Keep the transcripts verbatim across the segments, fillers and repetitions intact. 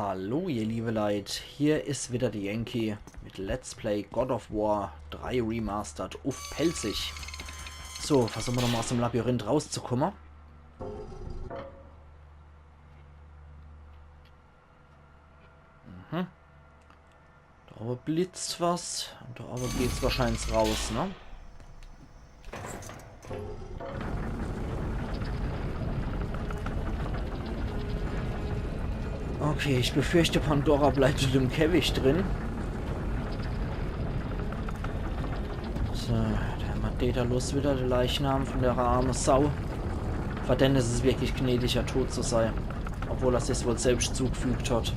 Hallo ihr liebe Leit, hier is wieder de Yankee mit Let's Play God of War drei Remastered uff Pälzisch. So, versuche mer nochmal aus dem Labyrinth rauszukumme. Mhm. Do owwe blitzt was. Un do owwe geht's wahrscheinlich raus, ne? Okay, ich befürchte, Pandora bleibt in dem Käfig drin. So, der Daedalus wieder, de Leichnam von der arme Sau. Für den is es wirklich gnädiger, tot zu sei. Obwohl er sich's wohl selbst zugefügt hat.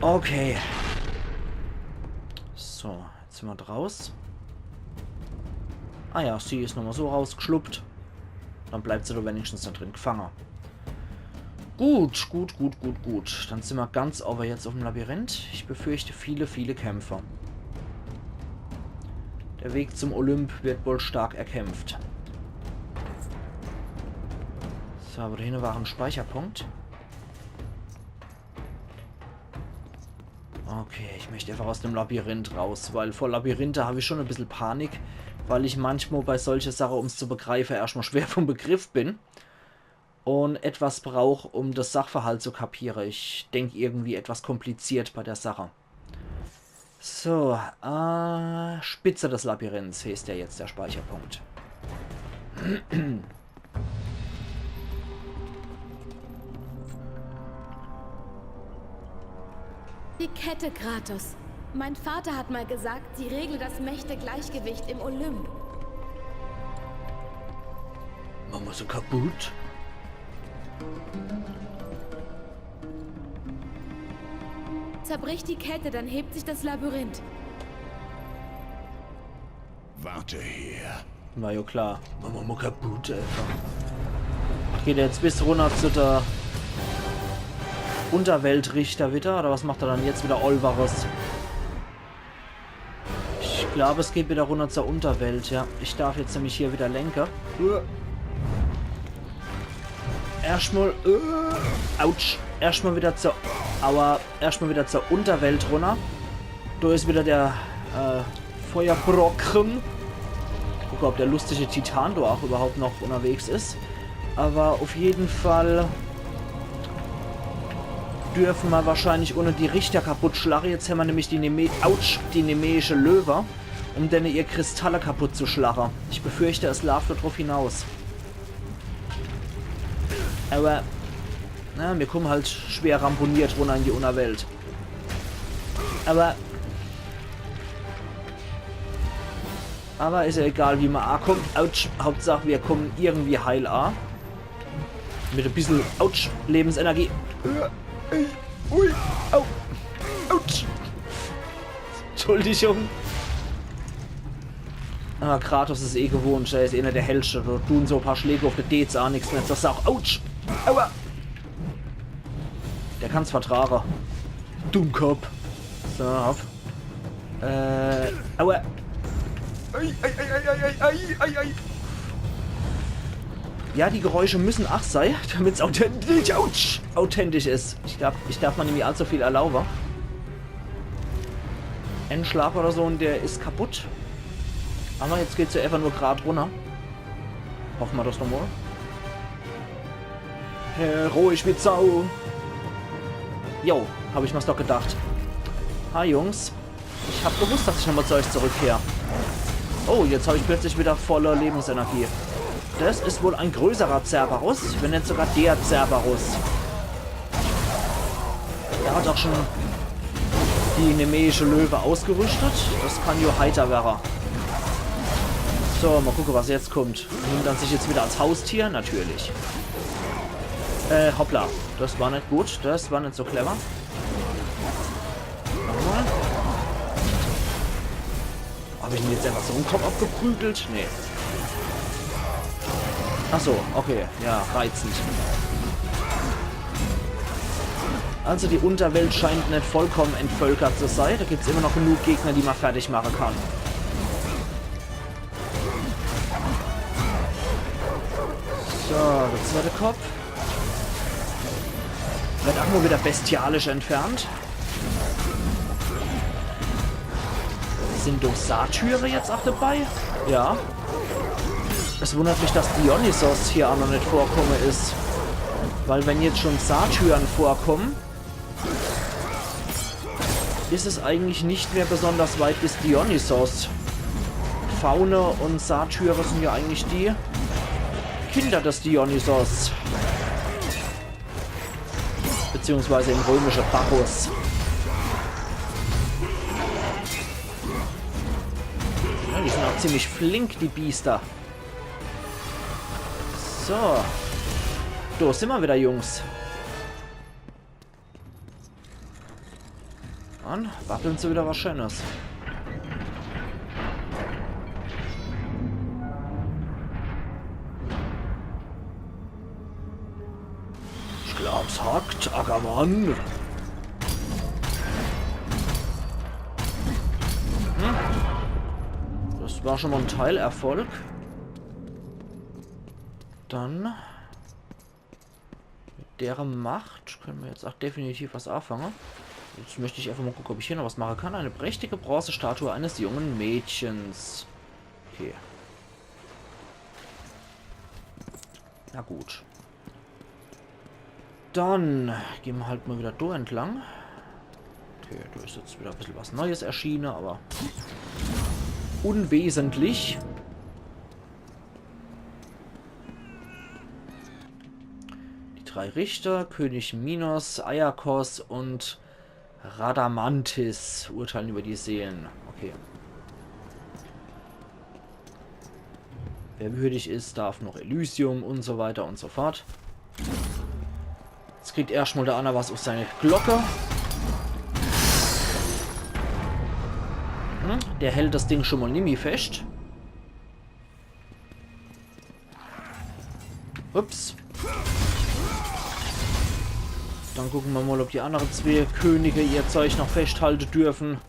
Okay. So, jetzt sin mer draus. Ah ja, sie is nochmal so rausgeschluppt. Dann bleibt se doch wenigstens do drin gefange. Gut, gut, gut, gut, gut. Dann sin mer ganz owwe jetzt uffm Labyrinth. Ich befürchte viele, viele Kämpfe. Der Weg zum Olymp wird wohl stark erkämpft. So, awwer do hinne war en Speicherpunkt. Okay, ich möcht einfach aus dem Labyrinth raus, weil vor Labyrinthe hab ich schon e bissel Panik, weil ich manchmal bei solche Sache, um's zu begreife, erschtmal schwer vom Begriff bin un etwas brauch, um das Sachverhalt zu kapiere. Ich denk irgendwie etwas kompliziert bei der Sache. So, äh, Spitze des Labyrinths heißt ja jetzt der Speicherpunkt. Die Kette, Kratos. Mein Vater hat mal gesagt, sie regle das Mächtegleichgewicht im Olymp. Mache mer se kaputt? Zerbrich die Kette, dann hebt sich das Labyrinth. Warte hier. War jo klar. Mache mer mol kaputt, Alter. Geht er jetzt bis runner zu der Unterweltrichter wieder? Oder was macht er dann jetzt wieder Olweres? Ich glaub, es geht wieder runner zur Unterwelt, ja. Ich darf jetzt nämlich hier wieder lenke. Erschtmal, äh, autsch. Erschtmal wieder zur, aua, erschtmal wieder zur Unterwelt runner. Do is wieder der, äh, Feuerbrocken. Gucke, ob der lustige Titan do auch überhaupt noch unterwegs is. Aber auf jeden Fall dürfe mer wahrscheinlich ohne die Richter kaputt schlache. Jetzt hämmer nämlich die Neme-, autsch, die nemeische Löwe, um denne ihr Kristalle kaputt zu schlache. Ich befürchte, es laaft do drauf hinaus. Aber, na, mir kommen halt schwer ramponiert runner in die Unterwelt. Aber, aber is ja egal, wie mer akommt. Autsch, Hauptsach, mir kommen irgendwie heil a. Mit e bissel, autsch, Lebensenergie. Ui, au, autsch. Entschuldigung. Ah, Kratos is eh gewohnt, er is einer der Hellschte. Do tun so paar Schläge auf de Deez a nix mehr zur Sach. Autsch! Aua! Der kann's vertrage. Dummkopf. So, hopp. Äh, aua. Ei, ei, ei. Ja, die Geräusche müssen ach sei, damit's authentisch, autsch, authentisch is. Ich glaub, ich darf mer nimmi allzu viel erlaube. En Schlag oder so un der is kaputt. Aber jetzt geht's ja einfach nur grad runner. Hoffe mer das doch mol. Heroisch wie Sau. Jo, hab ich mer's doch gedacht. Hi, Jungs. Ich hab gewusst, dass ich nochmal zu euch zurückkehr. Oh, jetzt hab ich plötzlich wieder volle Lebensenergie. Das is wohl ein größerer Cerberus, wenn net sogar der Cerberus. Der hat auch schon die nemeische Löwe ausgerüstet. Das kann jo heiter werre. So, mal gucke, was jetzt kommt. Nimmt er sich jetzt wieder als Haustier? Natürlich. Äh, hoppla. Das war net gut. Das war net so clever. Nochmal. Hab ich ihm jetzt einfach so en Kopf abgeprügelt? Nee. Ach so, okay. Ja, reizend. Also die Unterwelt scheint net vollkommen entvölkert zu sei. Da gibt's immer noch genug Gegner, die man fertig machen kann. So, der zweite Kopf. Wird ach nur wieder bestialisch entfernt. Sind doch Satyre jetzt ach dabei? Ja. Es wundert mich, dass Dionysos hier ach noch net vorkomme is. Weil wenn jetzt schon Satyren vorkommen, is es eigentlich nicht mehr besonders weit bis Dionysos. Faune und Satyre sind ja eigentlich die Kinder des Dionysos. Beziehungsweise im römische Bacchus. Ja, die sind auch ziemlich flink, die Biester. So. Do sind wir wieder, Jungs. Dann wackeln sie wieder was Schönes. Ich glaub's hackt, Ackermann. Hm? Das war schon mal ein Teilerfolg. Dann mit deren Macht können wir jetzt auch definitiv was anfangen. Jetzt möchte ich einfach mal gucken, ob ich hier noch was machen kann. Eine prächtige Bronzestatue eines jungen Mädchens. Okay. Na gut. Dann gehen wir halt mal wieder da entlang. Okay, da ist jetzt wieder ein bisschen was Neues erschienen, aber unwesentlich. Die drei Richter, König Minos, Aiakos und Rhadamanthys urteilen über die Seelen. Okay. Wer würdig ist, darf noch Elysium und so weiter und so fort. Jetzt kriegt erstmal der Anna was auf seine Glocke. Hm, der hält das Ding schon mal nimmi fest. Ups. Dann gucken wir mal, ob die anderen zwei Könige ihr Zeug noch festhalten dürfen.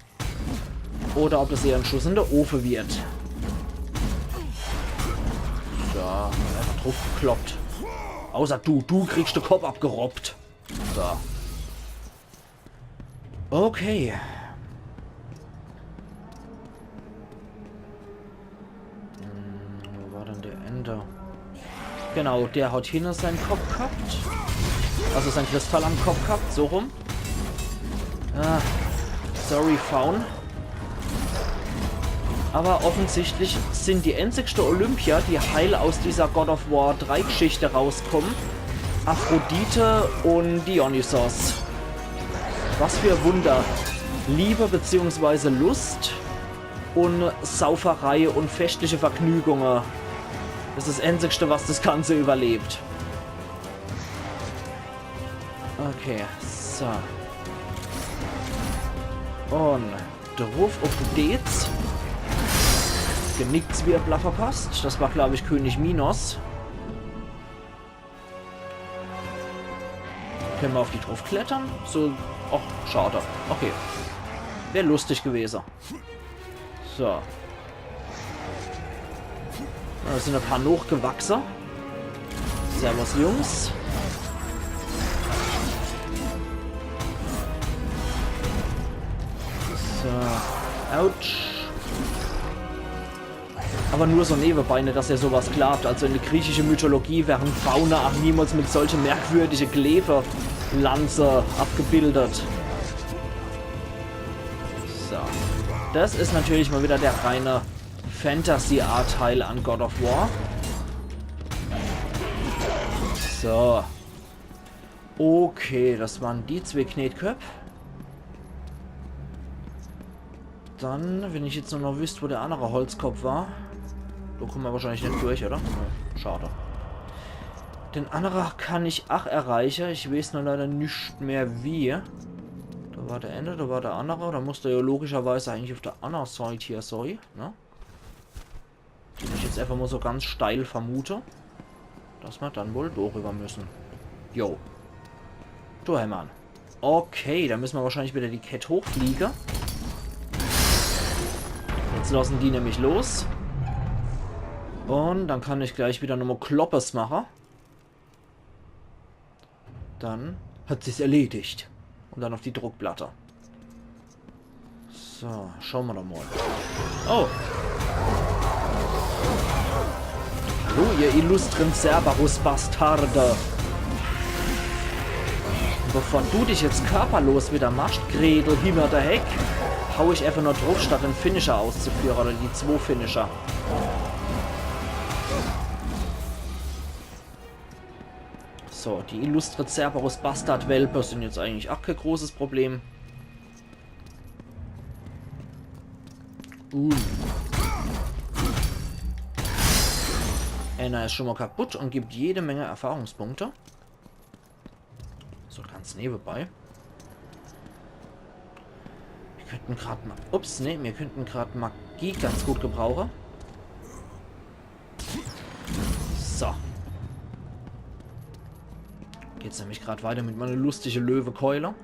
Oder ob das eher ein Schuss in der Ofen wird. So, einfach drauf gekloppt. Außer du, du kriegst den Kopf abgerobbt. So. Okay. Hm, wo war denn der Ender? Genau, der hat hinne seinen Kopf gehabt. Also sein Kristall am Kopf gehabt, so rum. Ah, sorry, Faun. Aber offensichtlich sind die einzigste Olympier, die heil aus dieser God of War drei Geschichte rauskommen, Aphrodite und Dionysos. Was für Wunder. Liebe beziehungsweise Lust und Sauferei und festliche Vergnügungen. Das ist das Einzigste, was das Ganze überlebt. Okay, so. Und drauf auf die Dez. Genickzwirbler verpasst. Das war, glaube ich, König Minos. Können wir auf die drauf klettern? So. Och, schade. Okay. Wär lustig gewesen. So. Da sind ein paar nachgewachsen. Servus, Jungs. So. Autsch. Aber nur so nebenbei, net dass ihr sowas glaubt. Also in der griechischen Mythologie wären Faune auch niemals mit solche merkwürdige Glaive-Lanze abgebildet. So. Das ist natürlich mal wieder der reine Fantasy-Anteil an God of War. So. Okay, das waren die zwei Knetköpp. Dann, wenn ich jetzt nur noch wüsst, wo der andere Holzkopf war. Da kommen wir wahrscheinlich net durch, oder? Ja, schade. Den anderen kann ich ach erreichen. Ich weiß nur leider nicht mehr wie. Da war der Ender, da war der andere. Da muss der ja logischerweise eigentlich auf der anderen Seite hier sein, ne? Den ich jetzt einfach mal so ganz steil vermute, dass wir dann wohl darüber müssen. Jo. Du, Hermann. Okay, da müssen wir wahrscheinlich wieder die Kette hochfliegen. Jetzt lassen die nämlich los. Und dann kann ich gleich wieder nochmal Kloppes machen. Dann Hat sich's erledigt. Und dann auf die Druckplatte. So, schaue mer doch mal. Oh! Hallo, ihr illustren Cerberus-Bastarde! Bevor du dich jetzt körperlos wieder machst, Gretel, hinner der Heck, hau ich einfach nur druff, statt den Finisher auszuführen, oder die zwo Finisher. So, die illustre Cerberus-Bastard-Welpe sind jetzt eigentlich auch kein großes Problem. Uh. Einer ist schon mal kaputt und gibt jede Menge Erfahrungspunkte. So ganz nebenbei. Wir könnten grad mal. Ups, nee, wir könnten grad Magie ganz gut gebrauchen. So. Geht's nämlich grad weiter mit meiner lustige Löwekeule.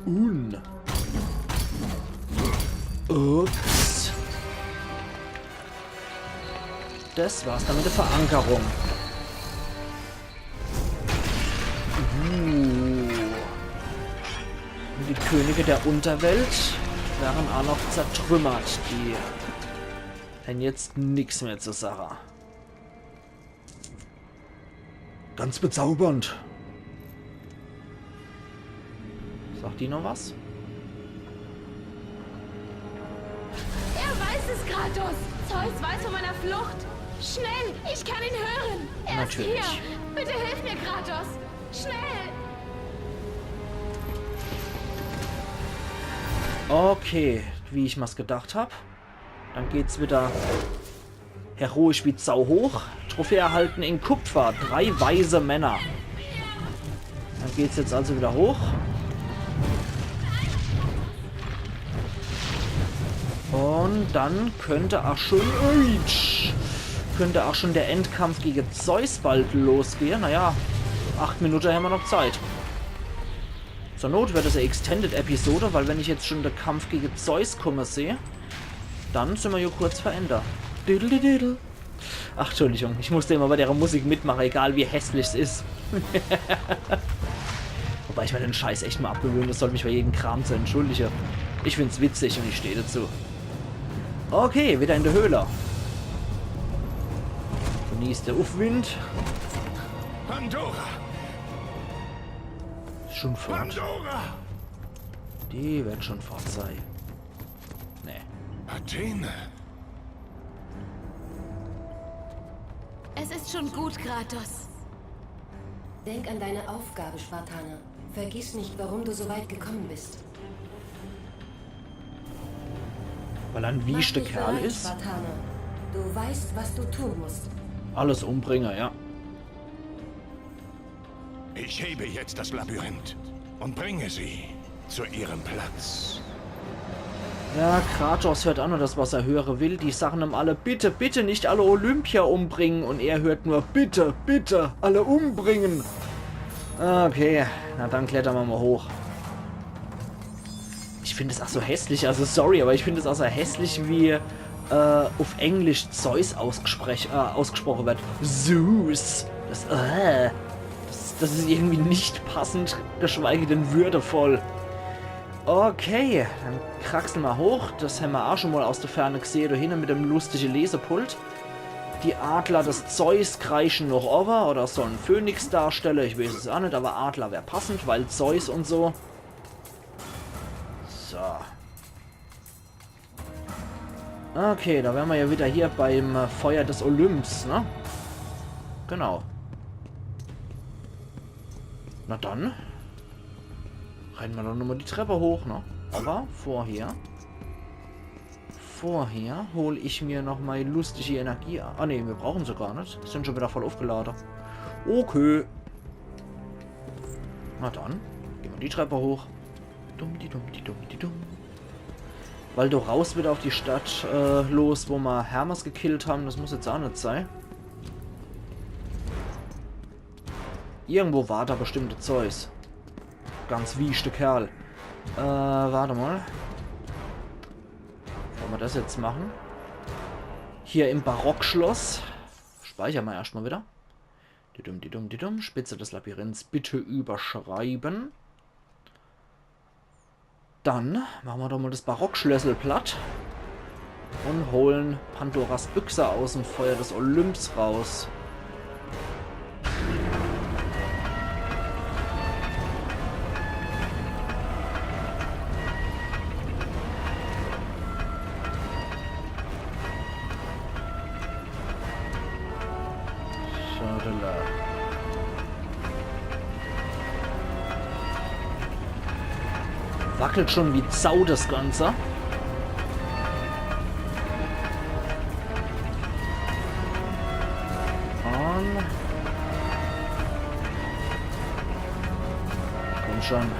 Un. Ups. Das war's dann mit der Verankerung. Uh. Und die Könige der Unterwelt wären auch noch zertrümmert. Die hätten jetzt nix mehr zur Sache. Ganz bezaubernd. Sagt die noch was? Er weiß es, Kratos! Zeus weiß von meiner Flucht! Schnell! Ich kann ihn hören! Er ist hier! Natürlich. Bitte hilf mir, Kratos! Schnell! Okay, wie ich mir's gedacht hab. Dann geht's wieder heroisch wie Sau hoch. Trophäe erhalten in Kupfer. Drei weise Männer. Dann geht's jetzt also wieder hoch. Und dann könnte auch schon, ui, könnte auch schon der Endkampf gegen Zeus bald losgehen. Naja, acht Minuten haben wir noch Zeit. Zur Not wird das eine Extended Episode, weil wenn ich jetzt schon den Kampf gegen Zeus kommen sehe, dann sind wir ja kurz vor Ende. Diddle, diddle. Ach, Entschuldigung, ich musste immer bei der Musik mitmachen, egal wie hässlich es ist. Wobei ich mir den Scheiß echt mal abgewöhne soll, mich bei jedem Kram zu entschuldigen. Ich find's witzig und ich stehe dazu. Okay, wieder in der Höhle. Genießt der Aufwind. Pandora! Schon fort. Pandora! Die wird schon fort sein. Nee. Athene! Es ist schon gut, Kratos. Denk an deine Aufgabe, Spartaner. Vergiss nicht, warum du so weit gekommen bist. Weil er ein wieschter Kerl ist. Mach dich bereit, Spartaner. Du weißt, was du tun musst. Alles umbringen, ja. Ich hebe jetzt das Labyrinth und bringe sie zu ihrem Platz. Ja, Kratos hört auch nur das, was er hören will. Die sagen ihm alle: „Bitte, bitte nicht alle Olympier umbringen.“ Und er hört nur: „Bitte, bitte, alle umbringen.“ Okay, na dann klettern wir mal hoch. Ich finde es auch so hässlich, also sorry, aber ich finde es auch so hässlich, wie, äh, auf Englisch Zeus ausgesprech-, äh, ausgesprochen wird. Zeus. Das, äh, das, das ist irgendwie nicht passend, geschweige denn würdevoll. Okay, dann kraxeln wir hoch. Das haben wir auch schon mal aus der Ferne gesehen, da hinten mit dem lustigen Lesepult. Die Adler des Zeus kreischen noch oben oder sollen Phönix darstellen, ich weiß es auch nicht, aber Adler wäre passend, weil Zeus und so. So. Okay, da wären wir ja wieder hier beim, äh, Feuer des Olymps, ne? Genau. Na dann. Rennen wir doch nochmal die Treppe hoch, ne? Aber vorher. Vorher hol ich mir noch mal lustige Energie. Ah, nee, wir brauchen sie gar nicht. Sind schon wieder voll aufgeladen. Okay. Na dann, gehen wir die Treppe hoch. Dumm, die dumm, die dumm, die dumm. Weil du raus wieder auf die Stadt, äh, los, wo wir Hermes gekillt haben. Das muss jetzt auch nicht sein. Irgendwo war da bestimmt der Zeus. Ganz wieschter Kerl. Äh, warte mal. Wollen wir das jetzt machen? Hier im Barockschloss. Speichern wir erstmal wieder. Didum, didum, didum. Spitze des Labyrinths bitte überschreiben. Dann mache mer doch mol des Barockschlössel platt un hole Pandoras Büchse aus'm Feuer des Olymps raus. Schadela. Wackelt schon wie Sau des Ganze. Un komm schon.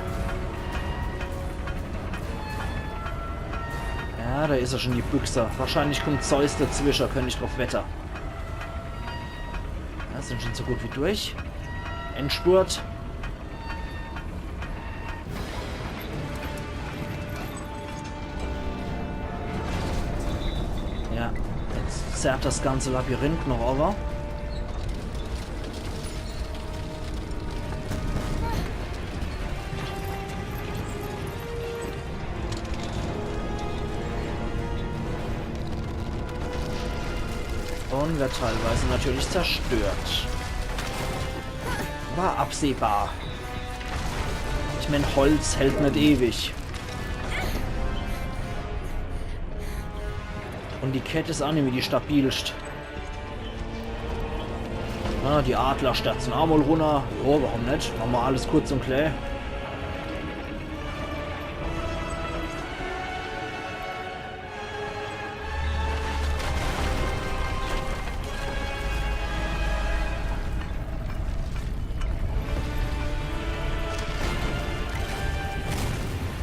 Ja, do is er schon, die Büchse. Wahrscheinlich kommt Zeus dezwische, könnt ich druff wette. Ja, sin schon so gut wie durch. Endspurt. Ja, jetzt zerrt des ganze Labyrinth noch owwe. Un wird teilweise natürlich zerstört. War absehbar. Ich mein, Holz hält net ewig. Un die Kett is aa nimmi die stabilscht. Ah, die Adlerstärze aa mol runner. Jo, warum net? Mache mer alles kurz un klää.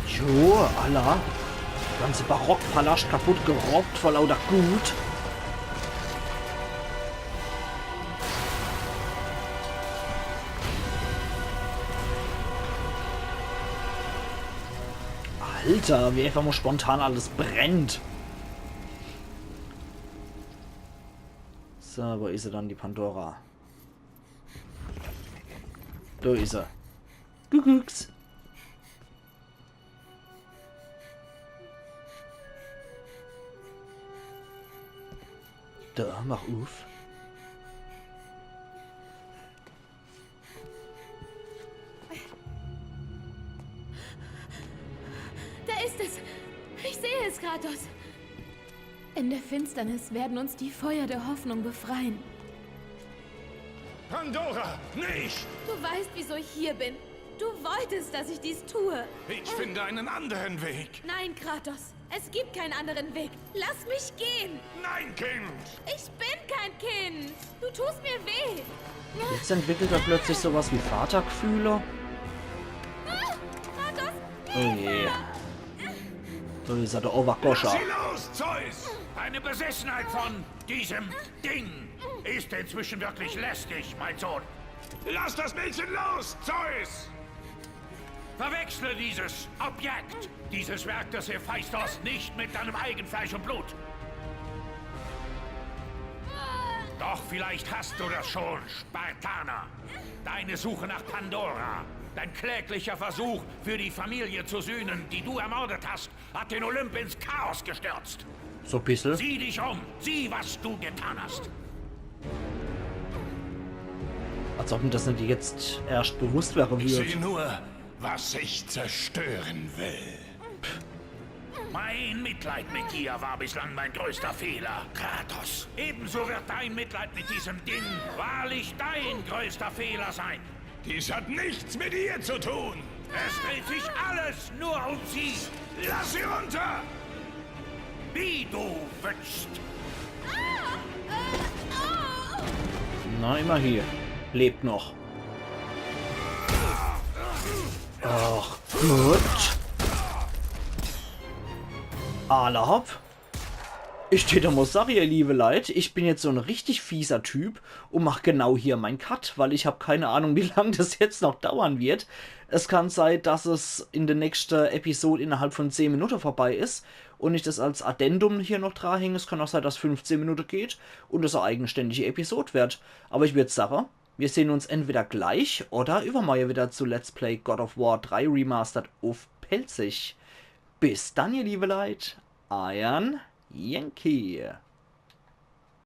Jo, alla. Ganze Barockpalascht kaputt gerobbt vor lauter Gut. Alter, wie einfach mol spontan alles brennt. So, wo is se dann, die Pandora? Do is se. Kuckucks. Do, mach uff. Da ist es! Ich sehe es, Kratos! In der Finsternis werden uns die Feuer der Hoffnung befreien. Pandora, nicht! Du weißt, wieso ich hier bin. Du wolltest, dass ich dies tue. Ich finde einen anderen Weg. Nein, Kratos. Es gibt keinen anderen Weg. Lass mich gehen. Nein, Kind! Ich bin kein Kind. Du tust mir weh. Jetzt entwickelt er plötzlich sowas wie Vatergefühle. Kratos, oh je. Do is er, der Oberkoscher. Lass sie los, Zeus! Eine Besessenheit von diesem Ding ist inzwischen wirklich lästig, mein Sohn. Lass das Mädchen los, Zeus! Verwechsle dieses Objekt, dieses Werk des Hephaistos, nicht mit deinem eigenen Fleisch und Blut. Doch vielleicht hast du das schon, Spartaner. Deine Suche nach Pandora, dein kläglicher Versuch, für die Familie zu sühnen, die du ermordet hast, hat den Olymp ins Chaos gestürzt. So bissel. Sieh dich um, sieh, was du getan hast. Als ob mir das net jetzt erscht bewusst wäre. Ich würd sehe nur, was ich zerstören will. Mein Mitleid mit dir war bislang mein größter Fehler, Kratos. Ebenso wird dein Mitleid mit diesem Ding wahrlich dein größter Fehler sein. Dies hat nichts mit ihr zu tun. Es dreht sich alles nur um sie. Lass sie runter! Wie du wünschst. Na, immerhin. Lebt noch. Ach, gut. Alla hopp. Ich tät emol sage, ihr liebe Leit, ich bin jetzt so en richtig fieser Typ und mach genau hier mein Cut, weil ich hab keine Ahnung, wie lang das jetzt noch dauern wird. Es kann sei, dass es in der nächste Episode innerhalb von zehn Minute vorbei is und ich das als Addendum hier noch dranhäng. Es kann auch sei, dass fünfzehn Minute geht und es e eigenständige Episode wird. Aber ich würd sage, Mir sehn uns entweder gleich oder iwwermorje widder zu Let's Play God of War drei Remastered uff Pälzisch. Bis dann, ihr liewe Leit, eier Yankee.